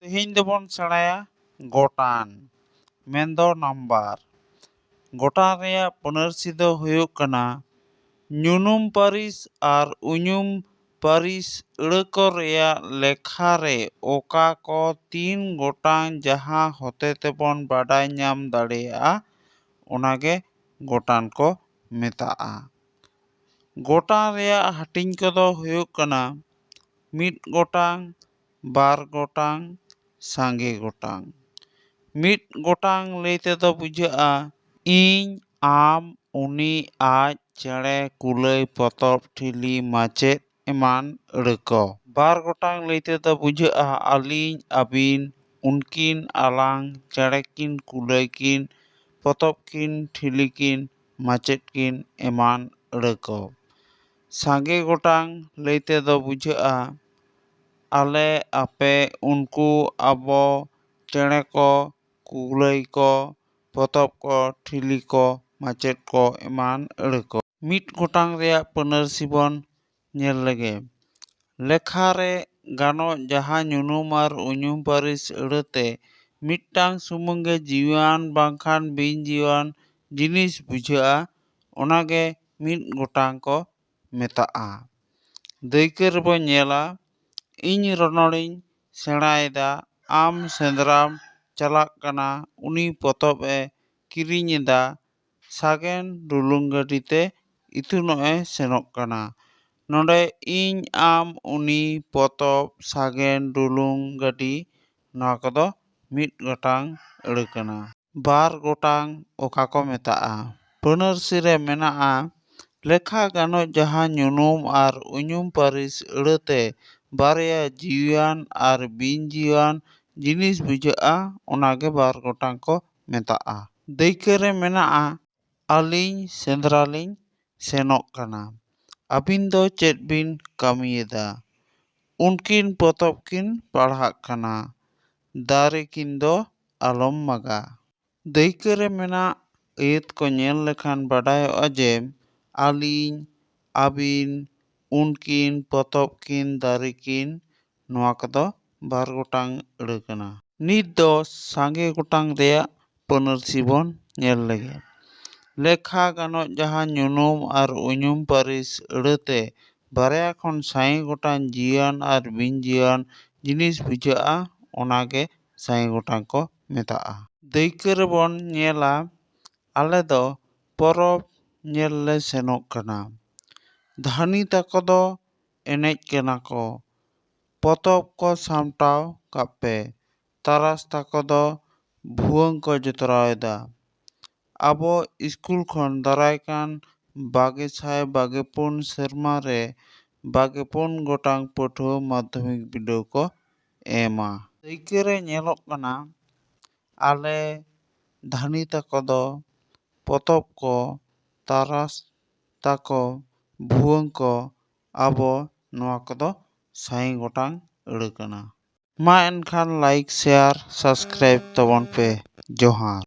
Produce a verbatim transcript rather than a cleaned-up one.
ᱛᱮᱦᱮᱧ ᱫᱚᱵᱚᱱ ᱥᱮᱬᱟᱭᱟ ᱜᱚᱴᱟᱱ, ᱢᱮᱱᱫᱚ ᱱᱟᱢᱵᱟᱨ᱾ ᱜᱚᱴᱟᱱ ᱨᱮᱭᱟᱜ ᱯᱟᱹᱱᱟᱹᱨᱥᱤ ᱫᱚ ᱦᱩᱭᱩᱜ ᱠᱟᱱᱟ ᱧᱩᱱᱩᱢ ᱯᱟᱹᱨᱤᱥ ᱟᱨ ᱩᱧᱩᱢ ᱯᱟᱹᱨᱤᱥ ᱟᱹᱲᱟᱹ ᱠᱚ ᱨᱮᱭᱟᱜ ᱞᱮᱠᱷᱟ ᱨᱮ ᱚᱠᱟ ᱠᱚ ᱛᱤᱱ ᱜᱚᱴᱟᱝ ᱡᱟᱦᱟᱸ ᱦᱚᱛᱮ ᱛᱮᱵᱚᱱ ᱵᱟᱰᱟᱭ ᱧᱟᱢ ᱫᱟᱲᱮᱭᱟᱜᱼᱟ, ᱚᱱᱟᱜᱮ ᱜᱚᱴᱟᱱ ᱠᱚ ᱢᱮᱛᱟᱜᱼᱟ᱾ ᱜᱚᱴᱟᱱ ᱨᱮᱭᱟᱜ ᱦᱟᱹᱴᱤᱧ ᱠᱚᱫᱚ ᱦᱩᱭᱩᱜ ᱠᱟᱱᱟ ᱢᱤᱫ ᱜᱚᱴᱟᱝ, ᱵᱟᱨ ᱜᱚᱴᱟᱝ, ᱥᱟᱸᱜᱮ ᱜᱚᱴᱟᱝ᱾ ᱢᱤᱫ ᱜᱚᱴᱟᱝ ᱞᱟᱹᱭ ᱛᱮᱫᱚ ᱵᱩᱡᱷᱟᱹᱜᱼᱟ ᱤᱧ, ᱟᱢ, ᱩᱱᱤ, ᱟᱡ, ᱪᱮᱬᱮ, ᱠᱩᱞᱟᱹᱭ, ᱯᱚᱛᱚᱵ, ᱴᱷᱤᱞᱤ, ᱢᱟᱪᱮᱫ ᱮᱢᱟᱱ ᱟᱹᱲᱟᱹ ᱠᱚ᱾ ᱵᱟᱨ ᱜᱚᱴᱟᱝ ᱞᱟᱹᱭ ᱛᱮᱫᱚ ᱵᱩᱡᱷᱟᱹᱜᱼᱟ ᱟᱹᱞᱤᱧ, ᱟᱹᱵᱤᱱ, ᱩᱱᱠᱤᱱ, ᱟᱞᱟᱝ, ᱪᱮᱬᱮ ᱠᱤᱱ, ᱠᱩᱞᱟᱹᱭ ᱠᱤᱱ, ᱯᱚᱛᱚᱵ ᱠᱤᱱ, ᱴᱷᱤᱞᱤ ᱠᱤᱱ, ᱢᱟᱪᱮᱫ ᱠᱤᱱ ᱮᱢᱟᱱ ᱟᱹᱲᱟᱹ ᱠᱚ᱾ ᱥᱟᱸᱜᱮ ᱜᱚᱴᱟᱝ ᱞᱟᱹᱭ ᱛᱮᱫᱚ ᱵᱩᱡᱷᱟᱹᱜᱼᱟ ᱟᱞᱮ, ᱟᱯᱮ, ᱩᱱᱠᱩ, ᱟᱵᱚ, ᱪᱮᱬᱮ ᱠᱚ, ᱠᱩᱞᱟᱹᱭ ᱠᱚ, ᱯᱚᱛᱚᱵ ᱠᱚ, ᱴᱷᱤᱞᱤ ᱠᱚ, ᱢᱟᱪᱮᱫ ᱠᱚ ᱮᱢᱟᱱ ᱟᱹᱲᱟᱹ ᱠᱚ᱾ ᱢᱤᱫ ᱜᱚᱴᱟᱝ ᱨᱮᱭᱟᱜ ᱯᱟᱹᱱᱟᱹᱨᱥᱤ ᱵᱚᱱ ᱧᱮᱞ ᱞᱮᱜᱮ᱾ ᱞᱮᱠᱷᱟ ᱨᱮ ᱜᱟᱱᱚᱜ ᱡᱟᱦᱟᱸ ᱧᱩᱱᱩᱢ ᱟᱨ ᱩᱧᱩᱢ ᱯᱟᱹᱨᱤᱥ ᱟᱹᱲᱟᱹᱛᱮ ᱢᱤᱫᱴᱟᱝ ᱥᱩᱢᱩᱝ ᱜᱮ ᱡᱤᱣᱤᱣᱟᱱ ᱵᱟᱝᱠᱷᱟᱱ ᱵᱤᱱ ᱡᱤᱣᱤᱣᱟᱱ ᱡᱤᱱᱤᱥ ᱵᱩᱡᱷᱟᱹᱜᱼᱟ, ᱚᱱᱟᱜᱮ ᱢᱤᱫ ᱜᱚᱴᱟᱝ ᱠᱚ ᱢᱮᱛᱟᱜᱼᱟ᱾ ᱫᱟᱹᱭᱠᱟᱹ ᱨᱮᱵᱚᱱ ᱧᱮᱞᱟ, ᱤᱧ ᱨᱚᱱᱚᱲᱤᱧ ᱥᱮᱬᱟᱭᱮᱫᱟ, ᱟᱢ ᱥᱮᱸᱫᱽᱨᱟᱢ ᱪᱟᱞᱟᱜ ᱠᱟᱱᱟ, ᱩᱱᱤ ᱯᱚᱛᱚᱵ ᱮ ᱠᱤᱨᱤᱧ ᱮᱫᱟ, ᱥᱟᱜᱮᱱ ᱰᱩᱞᱩᱝ ᱜᱟᱹᱰᱤ ᱛᱮ ᱤᱛᱩᱱᱚᱜ ᱮ ᱥᱮᱱᱚᱜ ᱠᱟᱱᱟ᱾ ᱱᱚᱰᱮ ᱤᱧ, ᱟᱢ, ᱩᱱᱤ, ᱯᱚᱛᱚᱵ, ᱥᱟᱜᱮᱱ, ᱰᱩᱞᱩᱝ ᱜᱟᱹᱰᱤ, ᱱᱚᱣᱟ ᱠᱚᱫᱚ ᱢᱤᱫ ᱜᱚᱴᱟᱝ ᱟᱹᱲᱟᱹ ᱠᱟᱱᱟ᱾ ᱵᱟᱨ ᱜᱚᱴᱟᱝ ᱚᱠᱟ ᱠᱚ ᱢᱮᱛᱟᱜᱼᱟ? ᱯᱟᱹᱱᱟᱹᱨᱥᱤ ᱨᱮ ᱢᱮᱱᱟᱜᱼᱟ, ᱞᱮᱠᱷᱟ ᱜᱟᱱᱚᱜ ᱡᱟᱦᱟᱸ ᱧᱩᱱᱩᱢ ᱟᱨ ᱩᱧᱩᱢ ᱯᱟᱹᱨᱤᱥ ᱟᱹᱲᱟᱹᱛᱮ ᱵᱟᱨᱭᱟ ᱡᱤᱣᱤᱣᱟᱱ ᱟᱨ ᱵᱤᱱ ᱡᱤᱣᱤᱣᱟᱱ ᱡᱤᱱᱤᱥ ᱵᱩᱡᱷᱟᱹᱜᱼᱟ, ᱚᱱᱟᱜᱮ ᱵᱟᱨ ᱜᱚᱴᱟᱝ ᱠᱚ ᱢᱮᱛᱟᱜᱼᱟ᱾ ᱫᱟᱹᱭᱠᱟᱹ ᱨᱮ ᱢᱮᱱᱟᱜᱼᱟ, ᱟᱹᱞᱤᱧ ᱥᱮᱸᱫᱽᱨᱟ ᱞᱤᱧ ᱥᱮᱱᱚᱜ ᱠᱟᱱᱟ᱾ ᱟᱹᱵᱤᱱ ᱫᱚ ᱪᱮᱫ ᱵᱤᱱ ᱠᱟᱹᱢᱤᱭᱮᱫᱟ? ᱩᱱᱠᱤᱱ ᱯᱚᱛᱚᱵ ᱠᱤᱱ ᱯᱟᱲᱦᱟᱜ ᱠᱟᱱᱟ᱾ ᱫᱟᱨᱮ ᱠᱤᱱ ᱫᱚ ᱟᱞᱚᱢ ᱢᱟᱜᱟ᱾ ᱫᱟᱹᱭᱠᱟᱹ ᱨᱮ ᱢᱮᱱᱟᱜ ᱟᱹᱭᱟᱹᱛ ᱠᱚ ᱧᱮᱞ ᱞᱮᱠᱷᱟᱱ ᱵᱟᱰᱟᱭᱚᱜᱼᱟ ᱡᱮ ᱟᱹᱞᱤᱧ, ᱟᱹᱵᱤᱱ, ᱩᱱᱠᱤᱱ, ᱯᱚᱛᱚᱵ ᱠᱤᱱ, ᱫᱟᱨᱮ ᱠᱤᱱ, ᱱᱚᱣᱟ ᱠᱚᱫᱚ ᱵᱟᱨ ᱜᱚᱴᱟᱝ ᱟᱹᱲᱟᱹ ᱠᱟᱱᱟ᱾ ᱱᱤᱛ ᱫᱚ ᱥᱟᱸᱜᱮ ᱜᱚᱴᱟᱝ ᱨᱮᱭᱟᱜ ᱯᱟᱹᱱᱟᱹᱨᱥᱤ ᱵᱚᱱ ᱧᱮᱞ ᱞᱮᱜᱮ᱾ ᱞᱮᱠᱷᱟ ᱜᱟᱱᱚᱜ ᱡᱟᱦᱟᱸ ᱧᱩᱱᱩᱢ ᱟᱨ ᱩᱧᱩᱢ ᱯᱟᱹᱨᱤᱥ ᱟᱹᱲᱟᱹᱛᱮ ᱵᱟᱨᱭᱟ ᱠᱷᱚᱱ ᱥᱟᱸᱜᱮ ᱜᱚᱴᱟᱝ ᱡᱤᱭᱟᱹᱱ ᱟᱨ ᱵᱤᱱ ᱡᱤᱭᱟᱹᱱ ᱡᱤᱱᱤᱥ ᱵᱩᱡᱷᱟᱹᱜᱼᱟ, ᱚᱱᱟᱜᱮ ᱥᱟᱸᱜᱮ ᱜᱚᱴᱟᱝ ᱠᱚ ᱢᱮᱛᱟᱜᱼᱟ᱾ ᱫᱟᱹᱭᱠᱟᱹ ᱨᱮᱵᱚᱱ ᱧᱮᱞᱟ, ᱟᱞᱮ ᱫᱚ ᱯᱚᱨᱚᱵᱽ ᱧᱮᱞ ᱞᱮ ᱥᱮᱱᱚᱜ ᱠᱟᱱᱟ᱾ ᱫᱷᱟᱹᱱᱤ ᱛᱟᱠᱚ ᱫᱚ ᱮᱱᱮᱡ ᱠᱟᱱᱟ ᱠᱚ᱾ ᱯᱚᱛᱚᱵ ᱠᱚ ᱥᱟᱢᱴᱟᱣ ᱠᱟᱜ ᱯᱮ᱾ ᱛᱟᱨᱟᱥ ᱛᱟᱠᱚ ᱫᱚ ᱵᱷᱩᱣᱟᱹᱝ ᱠᱚ ᱡᱚᱛᱨᱟᱣ ᱮᱫᱟ᱾ ᱟᱵᱚ ᱥᱠᱩᱞ ᱠᱷᱚᱱ ᱫᱟᱨᱟᱭ ᱠᱟᱱ ᱵᱟᱜᱮ ᱥᱟᱭ ᱵᱟᱜᱮ ᱯᱩᱱ ᱥᱮᱨᱢᱟ ᱨᱮ ᱵᱟᱜᱮ ᱯᱩᱱ ᱜᱚᱴᱟᱝ ᱯᱟᱹᱴᱷᱩᱣᱟᱹ ᱢᱟᱫᱽᱫᱷᱚᱢᱤᱠ ᱵᱤᱰᱟᱹᱣ ᱠᱚ ᱮᱢᱟ᱾ ᱫᱟᱹᱭᱠᱟᱹ ᱨᱮ ᱧᱮᱞᱚᱜ ᱠᱟᱱᱟ, ᱟᱞᱮ ᱫᱷᱟᱹᱱᱤ ᱛᱟᱠᱚ ᱫᱚ ᱯᱚᱛᱚᱵ ᱠᱚ, ᱛᱟᱨᱟᱥ ᱛᱟᱠᱚ ᱵᱷᱩᱣᱟᱹᱝ ᱠᱚ, ᱟᱵᱚ ᱱᱚᱣᱟ ᱠᱚᱫᱚ ᱥᱟᱸᱜᱮ ᱜᱚᱴᱟᱝ ᱟᱹᱲᱟᱹ ᱠᱟᱱᱟ᱾ ᱢᱟ ᱮᱱᱠᱷᱟᱱ like, share, subscribe ᱛᱟᱵᱚᱱ ᱯᱮ᱾ ᱡᱚᱦᱟᱨ᱾